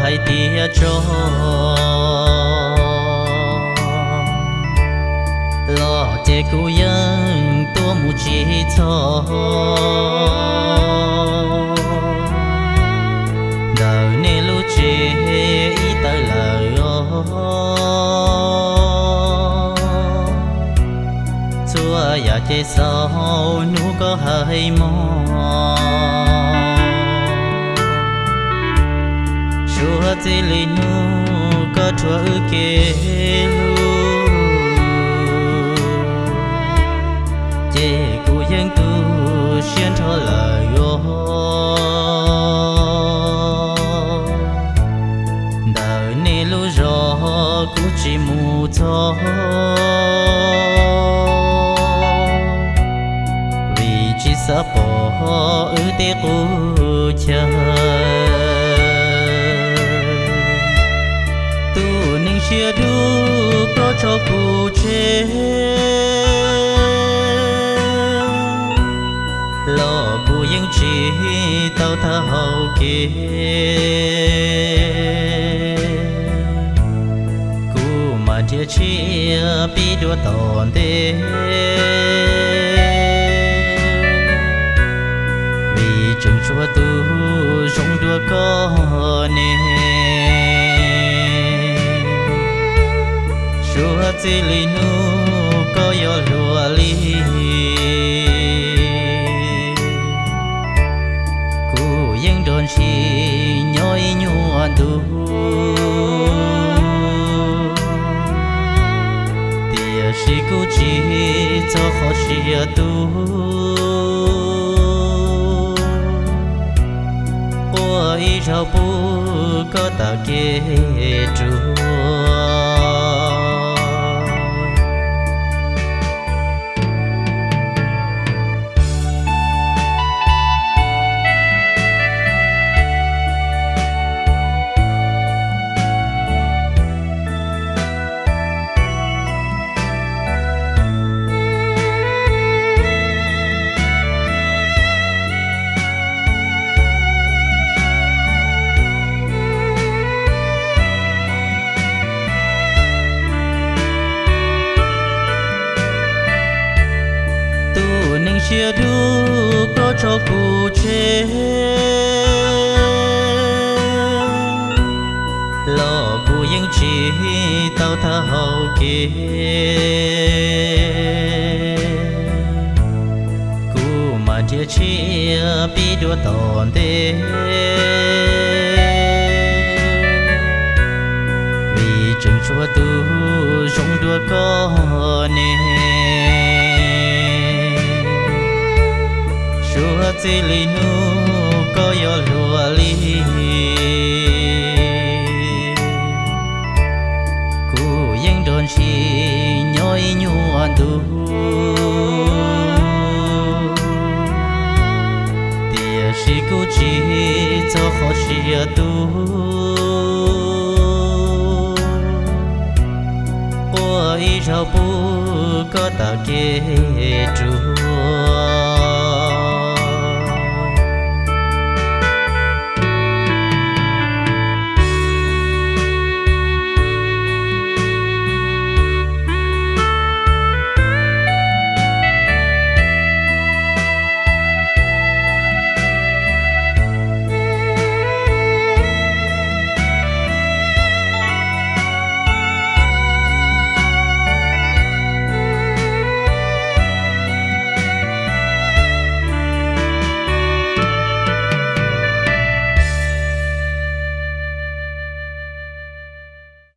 hais tias tso los ces kuv yeej tuaj mus tsis txog ntawm nej lub tsev ib tawm lawm os. Txhua yam ces xaus hnub koj hais mob, suav txij li hnub koj rhuav wb kev hlub, ces kuv yeej tu siab nrho lawm os. Ntawm nej lub zos kuv tsis mus txog, vim tsis xav pom wb tej qub chaw. Tus neeg siab dub koj tso kuv tseg, los kuv yeej tsis tau thawb hau kev. Kuv mam nrhiav tshiab pib dua tom ntej, vim tseem tshuav tus zoo dua koj ne. Suav txij li hnub koj yuav luag li, kuv yeej nrog ntshis nyob ib nyuag ntu, tiam sis kuv tsis txo qhov siab tu, quaj ib zaug pub koj tawm kev rua. Tus neeg siab dub koj tso kuv tseg, los kuv yeej tsis tau thawb hau kev. Kuv mam nrhiav tshiab pib dua tom ntej, vim tseem tshuav tus zoo dua koj ne. Suav txij li hnub koj yuav luag li, kuv yeej nrog ntshis nyob ib nyuag ntu, tiam sis kuv tsis txo qhov siab tu, quaj ib zaug pub koj tawm kev